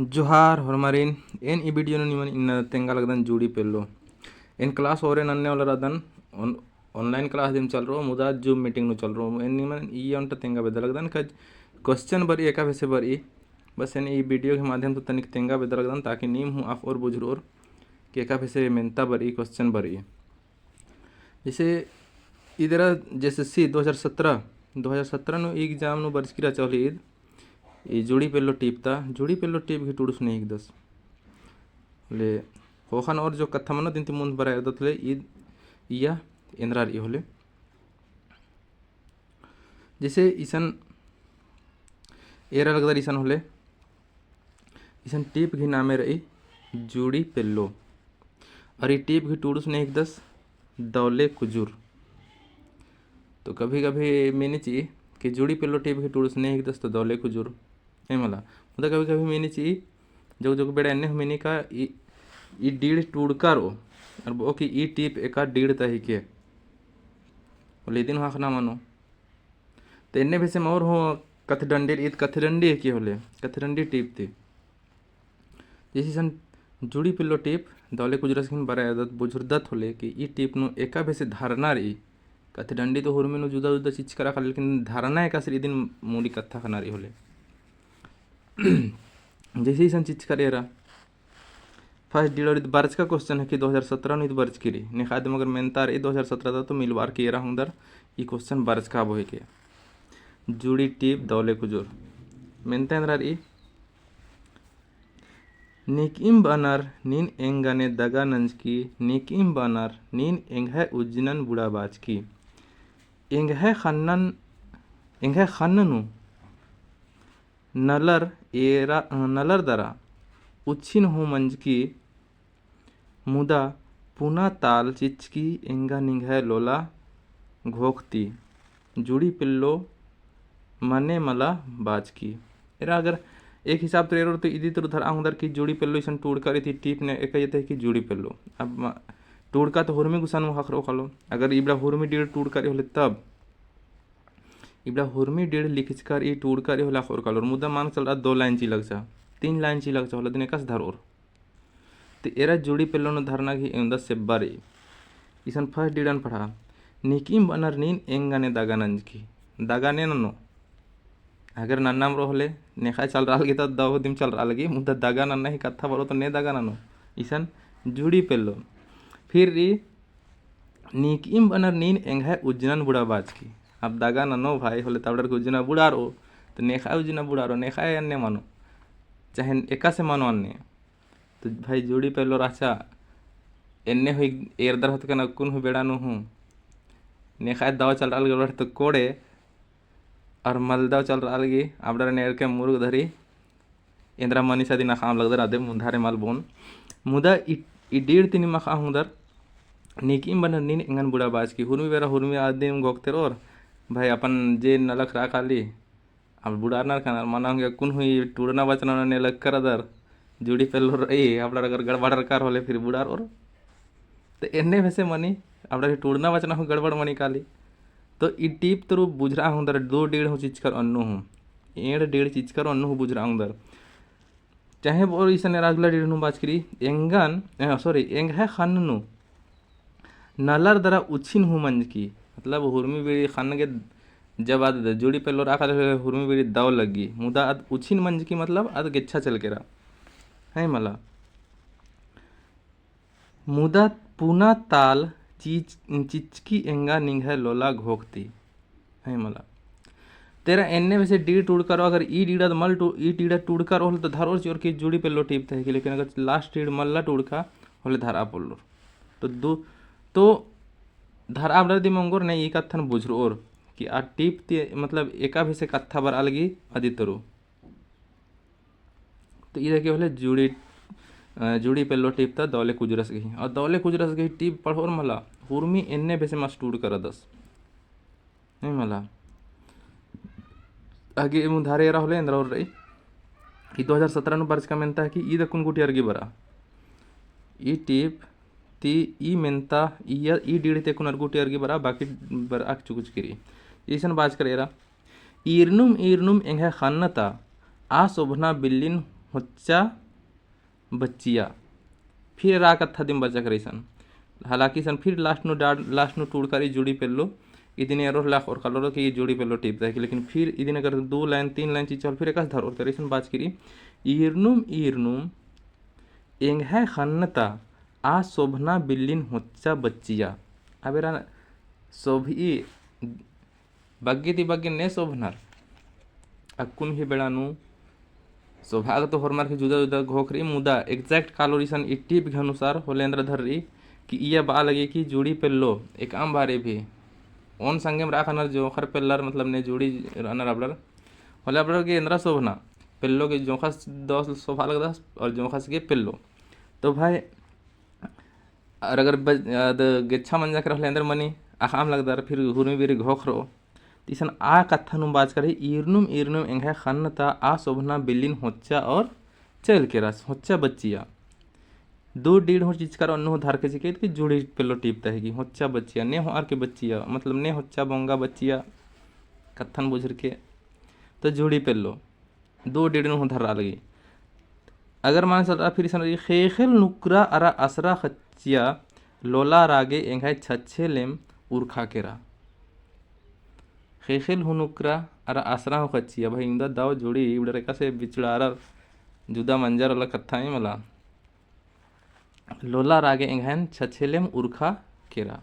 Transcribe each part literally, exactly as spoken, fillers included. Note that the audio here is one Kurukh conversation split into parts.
जोहार होरमारिन, एन ई video नू निमन इन्ना तेंगा लगदन जुड़ी पेल्लो। एन class ओरे नन्ने वाला रअदन, on-, online class दिम चल रओ, मुदा Zoom meeting नू चल रओ। एन निमन ई ओन्टा तेंगा बेद्दा लगदन का question बरई एका भेसे बरई। बस एन ई video के माध्यम तो तनिक तेंगा बेद्दा लगदन, ताकि नीम हूँ अख़ओर बुझुरओर कि एका भेसे मेन्ता बरई, question बरई। जैसे इदरा JSSC दो हज़ार सत्रह, दो हज़ार सत्रह नू exam नू बरचकी रहचा होले ईद, ई जुड़ी पेल्लो टीप ता, जुड़ी पेल्लो टीप गही टूड़ुस ने हिकदस। ले, ख़ोख़ा नू ओर जो कत्था मनो दिम ती मुन्द बरआ एरदत होले ईद, इया एन्दरा रई होले। जैसे इसन एरा लगदर इसन होले, इसन टीप गही नामे रई जुड़ी पेल्लो। अरा ई टीप गही टूड़ुस ने हिकदस दौले कुजुर। तो कभी कभी मेनी चिई कि जुड़ी पेल्लो टीप गही टूड़ुस ने हिकदस तो दौले कुजुर। है मला। मुदा कभी कभी मेनी चिई, जोक जोक बेड़ा एन्ने हूँ मेनी का ई, ई डीड़ टूड़का रओ। अरा बओ कि ई टीप एका डीड़ ता हिके। होले इदिन हूँ अख़ना मनो। तो एन्ने भेसे मोर हूँ कथडंडी, ईद कथडंडी हिके होले, कथडंडी टीप ती। जैसे इसन जुड़ी पेल्लो टीप दौले कुजुरस गहिन बरआ एरदत बुझुरदत होले कि ई टीप नू एका भेसे धरना रई। कथडंडी तो हुरमी नू जुदा जुदा चिचका रआ ख़ा, लेकिन धरना एकासे रई इदिन मूली कत्था ख़ना रई होले। जैसे इसन चिचका रई एरा। First डीड़ ओर ईद बरचका question हिके दो हज़ार सत्रह नू ईद बरचकी रई। नेख़ा दिम अगर मेन्ता रई दो हज़ार सत्रह ता तो मिलबार की एरा ओंगदर ई question बरचका बओ हिके। जुड़ी टीप दौले कुजुर। मेन्ता एन्दरा रई। नीकइम बअनर नीन एंगने दगा नंजकी, नीकइम बअनर नीन एंग्है उज्जनन बुड़ाबाचकी। एंग्है ख़न्नन, एंग्है ख़न्न नू नलर एरा, नलर दरा उच्छिन हूँ मंजकी, मुदा पुना ताल चिचकी एंगा निंग्है लोला घोखती। जुड़ी पेल्लो मने मला बाचकी। एरा अगर एक हिसाब ती एरोर तो इदी तरु धरआ ओंगदर कि जुड़ी पेल्लो इसन टूड़का रई ती टीप ने एका एते कि जुड़ी पेल्लो। अब म-, टूड़का तो हुरमी गुसन हूँ ख़क्खरओ कालो। अगर इबड़ा हुरमी डीड़ टूड़का रई होले तब इबड़ा हुरमी डीड़ लिखचका रई, टूड़का रई होले अख़ोर कालोर। मुदा मान चल रहा दो line चिआ लगचा, तीन line चिआ लगचा होले दिम एकासे धरओर। ते एरा जुड़ी पेल्लो नू धरना गही एवंदा सेब्बा रई। इसन first डीड़न पढ़ा। नीकइम बअनर नीन एंगने दगा नंजकी। दगा ने ननो। अगर नन्नम रओ होले, नेख़ाय चल रआ लगी तो दव दिम चल रआ लगी, मुदा दगा नन्ना ही कत्था बरओ तो ने दगा ननो। इसन जुड़ी पेल्लो। फिर रई नीकइम बअनर नीन एंग्है उज्जनन बुड़ाबाचकी। अब दगा ननो भाई होले तबड़र की उज्जना बुड़ारओ, तो नेख़ाय उज्जना बुड़ारओ, नेख़ाय अन्ने मनो। चाहे एकासे मनो अन्ने। तो भाई जुड़ी पेल्लो रहचा, एन्ने हुई एरदर होत कन अक्कुन हुई बेड़ा नू हूँ। नेख़ाय दव चल रआ लगी तो कोड़े, और मल दव चल रआ लगी, अबड़र ने एरके मुरुग धरी, एन्दरा मनीस अदिन अख़ाम लगदर अदे मुन्धारे मल बओन। मुदा ई, ई डीड़ ती निम अख़आ ओंगदर, नीकइम बअनर नीन एंगन बुड़ाबाचकी। हुरमी बेरा हुरमी अदिन घोखते रओर, भाई अपन जे नलख रआ काली, अब बुड़ारनर कानर, मना ओंगे अक्कुन हुई टूड़ना बचना ने लक्कर अदर, जुड़ी पेल्लो रई, अबड़र अगर गड़बड़रकर होले फिर बुड़ारओर। तो एन्ने भेसे मनी, अबड़र टूड़ना बचना हूँ गड़बड़ मनी काली। तो ई टीप तरु बुझरआ ओंगदर दो डीड़ हूँ चिचकर अन्नु हूँ। एंड़ डीड़ चिचकर अन्नु हूँ बुझरआ ओंगदर। चाहे बओर इसन एरा अगला डीड़ नू बाचकी रई, एंगन, अ, sorry, एंग्है ख़न्न नू नलर दरा उछिन हूँ मंजकी। मतलब हुरमी बीड़ी ख़न्न गे जब अद जुड़ी पेल्लो रआ काली हुरमी बीड़ी दव लग्गी। मुदा अद उछिन मंजकी मतलब अद गेच्छा चल केरा। है मला। मुदा पुना ताल चिच-, चिचकी एंगा निंग्है लोला घोखती। है मला। तेरा एन्ने भेसे डीड़ टूड़का रओ, अगर ई डीड़ा मल टू-, ई डीड़ा टूड़का रओ होले तो धरओर चिओर कि जुड़ी पेल्लो टीप ता हिके, लेकिन अगर last डीड़ मल्ला टूड़का होले धरआ पोल्लोर। तो दु-, तो धरआ अबड़र दिम ओंगोर ने ई कत्थन बुझरओर कि आ टीप ती मतलब एका भेसे कत्था बरआ लगी अदी तरु। तो ई हिके होले जुड़ी, अ, जुड़ी पेल्लो टीप ता दौले कुजरस गही। और दौले कुजरस गही टीप पढ़ओर मला, हुरमी एन्ने भेसे मस्त टूड़का रअदस। नहीं मला। आगे मुन्धारे एरा होले एन्दरा रई। ई दो हजार सतरा नू बरचका मेन्ता हिके ईद अक्कुन गूटी अरगी बरआ। ई टीप ती ई मेन्ता, ई, ई डीड़ ती अक्कुन अरगूटी अरगी बरआ, बाकी बरआ चुकचकी रई। इसन बाचकर एरा। ईरनुम ईरनुम एंग्है ख़न्न ता, आ सोभना बिल्लिन होच्चा बच्चिया। फिर एरा कत्था दिम बचा कर इसन। हालांकि इसन फिर last नू डाड़, last नू टूड़का रई जुड़ी पेल्लो। इदिन एरोर लाख और कालोर कि जुड़ी पेल्लो टीप तहकी। लेकिन फिर इदिन अगर दो line, तीन line चिच्चो होले फिर एकासे धरओर तेरा इसन बाचकी रई। ईरनुम, ईरनुम एंग्है ख़न्न ता आ सोभना बिल्लिन होच्चा बच्चिया। अब एरा सोभई बग्गे ती बग्गे ने सोभनर। अक्कुन ही बेड़ा नू सोभा गे तो होरमर की जुदा जुदा घोख रई, मुदा exact कालोर इसन ई टीप के अनुसार होले एन्दरा धररई कि इया बआ लगी कि जुड़ी पेल्लो एकअम बारी भी ओन संगेम रआ कानर जोंख़र पेल्लर, मतलब ने जुड़ी रअनर अबड़र। होले अबड़र गे एन्दरा सोभना, पेल्लो गे जोंख़स दव सोभा लगदस और जोंख़स गे पेल्लो। तो भाई अर अगर बज-, अद गेच्छा मंजा केरा होले एन्दर मनी अख़अम लगदर, फिर हुरमी बीरी घोख रओ। तो इसन आ कत्था नू बाचका रई, ईरनुम ईरनुम एंग्है ख़न्न ता आ सोभना बिल्लिन होच्चा और चइल केरा, होच्चा बच्चिया। दू डीड़ हूँ चिचका रओ, अन्नु हूँ धरके चिके कि जुड़ी पेल्लो टीप तहकी, होच्चा बच्चिया, ने होअर की बच्चिया, मतलब ने होच्चा बोंगा बच्चिया, कत्थन बुझरके, तो जुड़ी पेल्लो। दो डीड़ नू हूँ धरआ लगी। अगर मान सलरा फिर इसन रई, ख़ेख़ेल नुकरा अरा असरा ख़च्चिया, लोला रागे एंग्है छछेलेम उरखा केरा। ख़ेख़ेल हूँ नुकरा अरा असरा हूँ ख़च्चिया, भाई इवंदा दव जुड़ी, इबड़र एकासे बिचड़ारर, जुदा मंजर वाला कत्था ही मला। लोला रागे एंग्हैन छछेलेम उरखा केरा।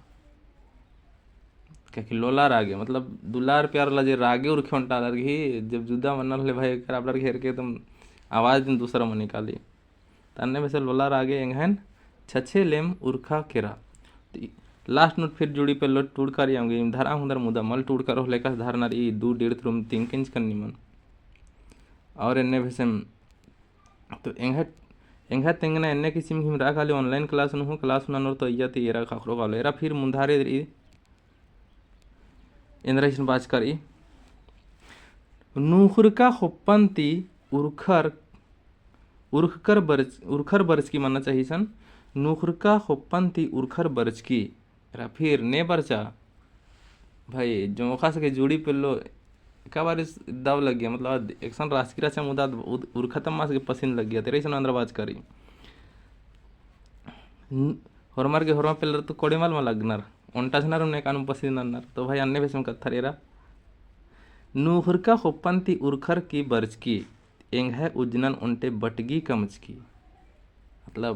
काहे कि लोला रागे, मतलब दुलार प्यार ला जे रागे उरखे ओन्टा आलर गही, जब जुदा मन्ना होले भाई एकर अबड़र घेर के तुम आवाज दिन दूसरा मनी काली। तन्ने बेसे लोला रागे एंग्हैन छछेलेम उरखा केरा। तो ई last नू फिर जुड़ी पेल्लो टूड़का रई, अवंगे धरआ हूँ दर मुदा मल टूड़का रओ होले एकासे धरना रई, ई दू डीड़ तुरुम तिंकिंज कन्नी मन। और एन्ने बेसे तो एंग्है, एंग्है तेंगना एन्ने किसिम हिम रआ काली online class नू हूँ, class ननोर तो अइय्या ती एरा ख़क्खरओ कालो। एरा फिर मुन्धारे रई, एन्दरा इसन बाचका रई। नूख़रका ख़ोप्पन ती उरखर, उरखकर बरच-, उरखर बरचकी मन्ना चाही इसन। नूख़रका ख़ोप्पन ती उरखर बरचकी। एरा फिर ने बरचा। भाई, जोंख़स गे जुड़ी पेल्लो, एका बारी दव लग्गिया, मतलब, एकसन रासकी रहचा मुदा उद-, उरखतम मास गे पसिन लग्गिया, तेरा इसन एन्दरा बाचका रई। न-, होरमर गे होरमा पेल्लर तो कोड़े मल मल लगनर, ओन्टा झनर उन्ने कानू पसिन नन्नर, तो भाई अन्ने बेसम कत्था रई एरा। नूख़रका ख़ोप्पन ती उरखर की बरचकी, एंग्है उज्जनन ओन्टे बटगी कमचकी। मतलब,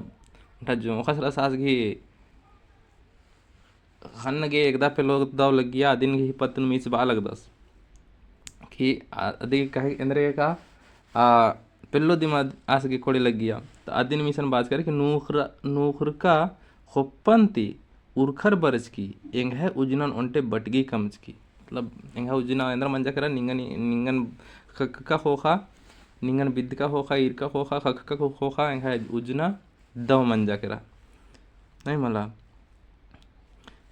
ओन्टा जोंख़स रअस आस गही ख़न्न गे एकदा पेल्लो दव लग्गिया, अदिन गही पत्त नू मीस बआ लगदस। कि आ-, अदि कहे एन्दरे का, आ, पेल्लो दिम आस गे कोड़े लग्गिया। तो अदिन मीसन बाचका रई कि नूख़र-, नूख़रका ख़ोप्पन ती उरखर बरचकी, एंग्है उज्जनन ओन्टे बटगी कमचकी। मतलब, एंग्है उज्जना एन्दरा मंजा केरा, निंगन, निंगन ख़क्खका ख़ोख़ा, निंगन बिद्दका ख़ोख़ा, ईरका ख़ोख़ा, ख़क्खका ख़ोख़ा, एंग्है उज्जना दव मंजा केरा। नहीं मला।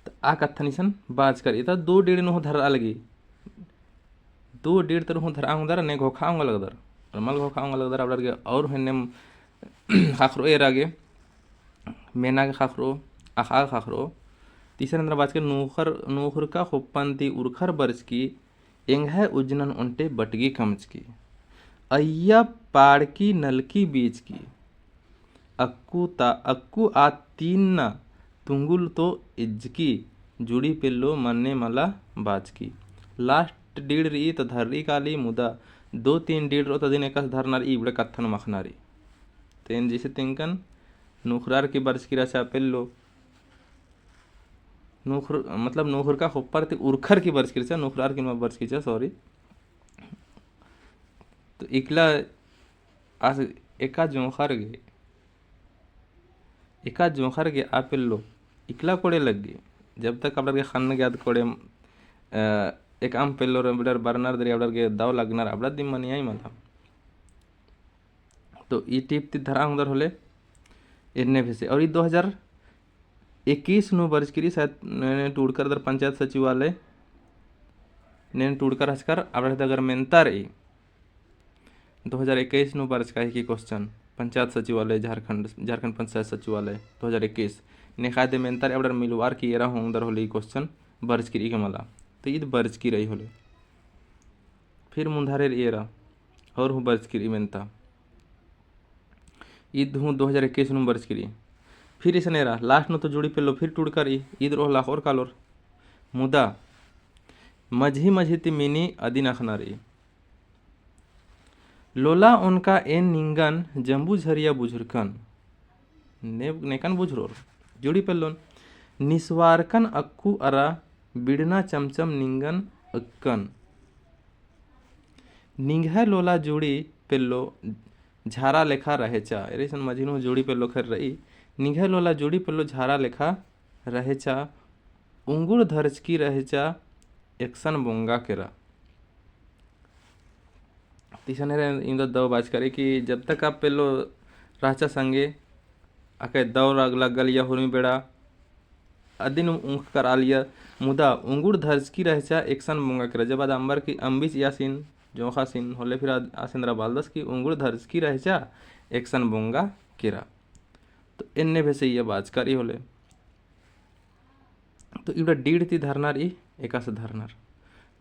तो आ कत्थन इसन बाचका रई, इता दो डीड़ नू हूँ धरआ लगी। दो डीड़ तर हूँ धरआ ओंगदर, ने घोखा ओंगा लगदर। और मल घोखा ओंगा लगदर, अबड़र गे और हूँ एन्नेम ख़क्खरओ एरा गे। मेना गे ख़क्खरओ, अख़आ गे ख़क्खरओ। तीसर एन्दरा बाचका रई नूख़र, नूख़रका ख़ोप्पन ती उरखर बरचकी, एंग्है उज्जनन ओन्टे बटगी कमचकी। अइय्या पाड़की नलकी बीचकी। अक्कु ता, अक्कु आ तीन्ना तुंगुल तो इज्जकी, जुड़ी पेल्लो मन्ने मला बाचकी। Last डीड़ रई तो धररई काली, मुदा दो तीन डीड़ रओ तो अदिन एकासे धरना रई, इबड़ा कत्थन मखना रई। तो एन जैसे तिंकन, नूख़रार की बरचकी रहचा पेल्लो। नूख़र-, मतलब नूख़रका ख़ोप्पर ती उरखर की बरचकी रहचा, नूख़रार की मा बरचकी रहचा, sorry। तो इकला आस एका जोंख़र गे, एका जोंख़र गे आ पेल्लो इकला कोड़े लग्गी। जब तक अबड़र गे ख़न्न गे आद कोड़े, अ, एकअम पेल्लोर अबड़र बरनर दरी अबड़र गे दव लगनर अबड़ा दिम मनी आई मला। तो ई टीप ती धरआ ओंगदर होले एन्ने भेसे। और ई दो हज़ार इक्कीस नू बरचकी रई, शायद ने टूड़कर दर पंचायत सचिवालय, ने टूड़कर हचकर अबड़ा दगर मेन्ता रई। दो हज़ार इक्कीस नू बरचका हिकी question, पंचायत सचिवालय झारखंड, झारखंड पंचायत सचिवालय दो हज़ार इक्कीस। ने कायदे मेन्ता रई अबड़र मिलवार की एरा हूँ ओंगदर होले ई question बरचकी रई के मला। तो ईद बरचकी रई होले। फिर मुन्धारे रई एरा, और हूँ बरचकी रई मेन्ता। ईद हूँ दो हजार इक्कीस नू बरचकी रई। फिर इसन एरा last नू तो जुड़ी पेल्लो फिर टूड़का रई, ईद रओ लाखोर कालोर। मुदा मझी मझी ती मिनी अदिन अख़ना रई। लोला ओनका एन निंगन जम्बू झरिया बुझुरकन। ने-, नेकन बुझुरोर। जुड़ी पेल्लोन। निस्वारकन अक्कु अरा बिड़ना चमचम निंगन अक्कन। निंग्है लोला जुड़ी पेल्लो झारा लेखा रहेचा। एरे इसन मझी नू जुड़ी पेल्लो ख़ेर रई। निंग्है लोला जुड़ी पेल्लो झारा लेखा रहेचा। उंगुड़ धरचकी रहेचा एकसन बोंगा केरा। तिसन एरा इवंदा दव बाचका रई कि जब तक आ पेल्लो रहचा संगे, अक्कय दव लग्गलिया हुरमी बेड़ा, अदिन उंख करालिया, मुदा उंगुड़ धरचकी रहचा एकसन बोंगा केरा। जब आद अम्बर की अम्बिच आसिन, जोंख़ासिन, होले फिर आद आसिन एरा बालदस कि उंगुड़ धरचकी रहचा एकसन बोंगा केरा। तो एन्ने बेसे इया बाचका रई होले। तो इबड़ा डीड़ ती धरना रई, एकासे धरनर।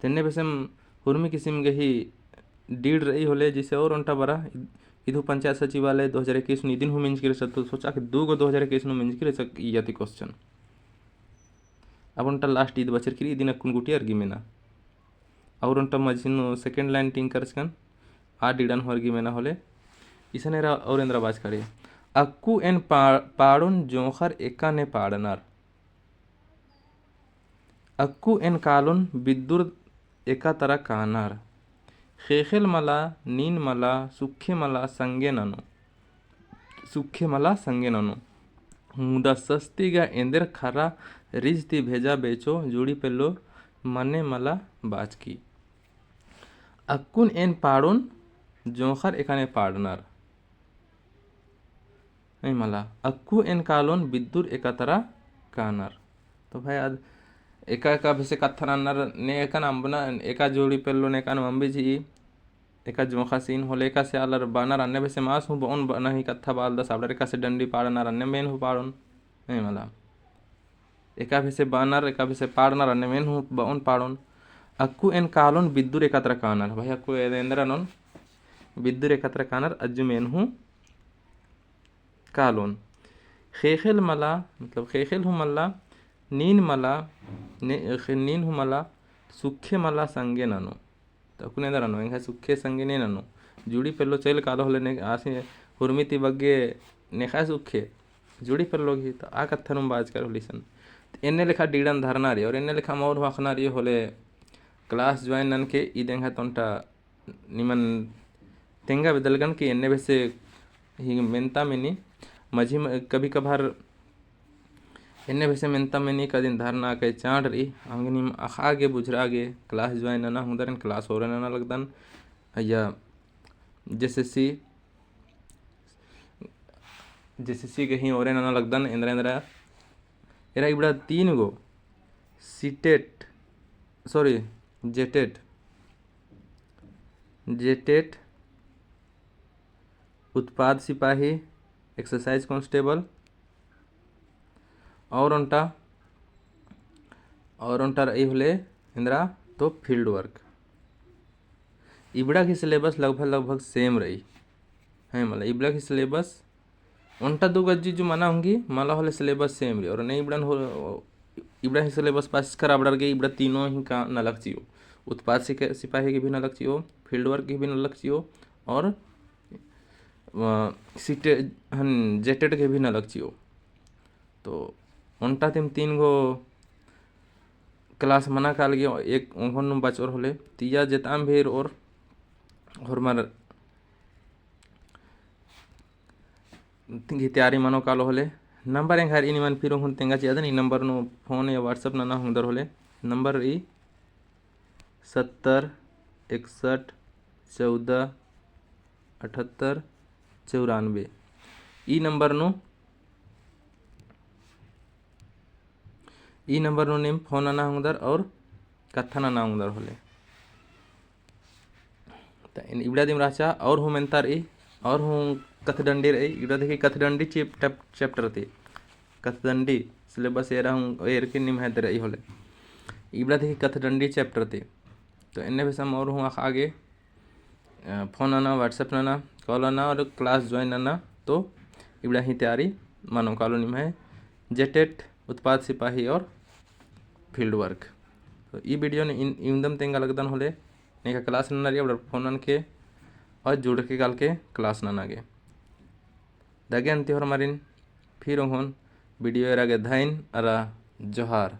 तेन्ने बेसेम हुरमी किसिम गही डीड़ रई होले, जैसे और ओन्टा बरा, इद-, इदहू पंचायत सचिवालय दो हजार इक्कीस नू इदिन हूँ मेंजकी रहचा, तो सोचा कि दू गो दो हजार इक्कीस नू मेंजकी रहचा इया ती question। अब ओन्टा last ईद बचरकी रई, इदिन अक्कुन गूटी अरगी मेना। और ओन्टा मझी नू second line टिंग करचकन, आ डीड़न हूँ अरगी मेना होले। इसन एरा और एन्दरा बाचका रई। अक्कु एन पा-, पाड़ोन जोंख़र एका ने पाड़नर। अक्कु एन कालोन बिद्दुर एका तरा कानर। ख़ेख़ेल मला, नीन मला, सुक्खे मला संगे ननो। सुक्खे मला संगे ननो। मुदा सस्ती गा एन्देर खरा रिज ती भेजा बेचो जुड़ी पेल्लो मने मला बाचकी। अक्कुन एन पाड़ोन जोंख़र एका ने पाड़नर। नहीं मला, अक्कु एन कालोन बिद्दुर एका तरा कानर। तो भाई, आद एका एका बेसे कत्थन अन्नर ने एका नाम बना, एका जोड़ी पेल्लोन एका नाम अम्बी जी, एका जोंख़ासिन होले एकासे आलर बानर अन्ने बेसे मास हूँ बओन बना ही कत्था बालदस, आबड़र एकासे डंडी पाड़नर अन्ने मेन हूँ पाड़ोन। नहीं मला। एका बेसे बानर, एका बेसे पाड़नर, अन्ने मेन हूँ बओन पाड़ोन। अक्कु एन कालोन बिद्दुर एका तरा कानर। भाई, अक्कु एन एन्दरा ननोन बिद्दुर एका तरा कानर, अज्जु मेन हूँ कालोन। ख़ेख़ेल मला, मतलब ख़ेख़ेल हूँ मला, नीन मला, ने-, ख़े-, नीन हूँ मला, सुक्खे मला संगे ननो। तो अक्कुन एन्दरा ननो, एंग्है सुक्खे संगे ने ननो। जुड़ी पेल्लो चइल कालो होले ने आसे हुरमी ती बग्गे नेख़ा सुक्खे। जुड़ी पेल्लो गही, तो आ कत्थन हूँ बाचकर होले इसन। तो एन्ने लेखा डीड़न धरना रई, और एन्ने लेखा मोर हूँ अख़ना रई होले class join ननके ईद एंग्है तो ओन्टा निमन तेंगा बेद्दलगन कि एन्ने बेसे ही मेन्ता मेनी, मझी म-, कभी कभार एन्ने बेसे मेन्ता मेनी का दिन धरना कई चाड़ रई, अंगनिम अख़ा गे बुझरा गे class join नना हूँ दरन class ओरे नना लगदन, या JSSC, JSSC गही ओरे नना लगदन, एन्दरा एन्दरा एरा इबड़ा तीन गो CTET, sorry, JTET, JTET, उत्पाद सिपाही, exercise constable, और ओन्टा, और ओन्टा रई होले एन्दरा तो field work। इबड़ा की syllabus लगभग, लगभग same रई। हैं, मतलब, इबड़ा की syllabus ओन्टा दू गज्जी जो मना होंगी, मला होले syllabus same रई। और ने इबड़न हो, इबड़ा ही syllabus पास कर आबड़र गे, इबड़ा तीनों ही का नलख चिओ। उत्पाद सिक-, सिपाही के भी नलख चिओ, field work के भी नलख चिओ, और, अ, CTET, हन, JTET के भी नलख चिओ। तो ओन्टा तिम तीन गो class मना काल गे एक ओंघोन नू बचोर होले, तिया जेताम भेर और होरमर तिंगी तैयारी मनो कालो होले। Number एंग्है रई निमन फिर ओंघोन तेंगा चिअदन, ई number नू phone या WhatsApp नना होंगदर होले। Number रई सत्तर इकसठ चौदह अठहत्तर चौरानबे। ई number नू, ई number नू नीम phone नना होंगदर और कत्था नना होंगदर होले। त एन इबड़ा दिम रहचा और हूँ मेन्ता रई, और हूँ कथडंडी रई, इबड़ा देखी कथडंडी chap-, टप-, chapter ती। कथडंडी syllabus एरा हूँ एर की निम्है ती रई होले। इबड़ा देखी कथडंडी chapter ती। तो एन्ने बेसम और हूँ अख़ा गे, अ, phone नना, WhatsApp नना, call नना और class join नना। तो इबड़ा ही तैयारी मनो कालो निम्है JTET, उत्पाद सिपाही और field work। तो ई video ने इन, इवंदम तेंगा लगदन होले, नेका class नना रई, अबड़ा phone ननके और जुड़के कालके class नना गे। दगे अन्ती होरमारिन फिर ओंगोन video एरा गे धइन अरा जोहार।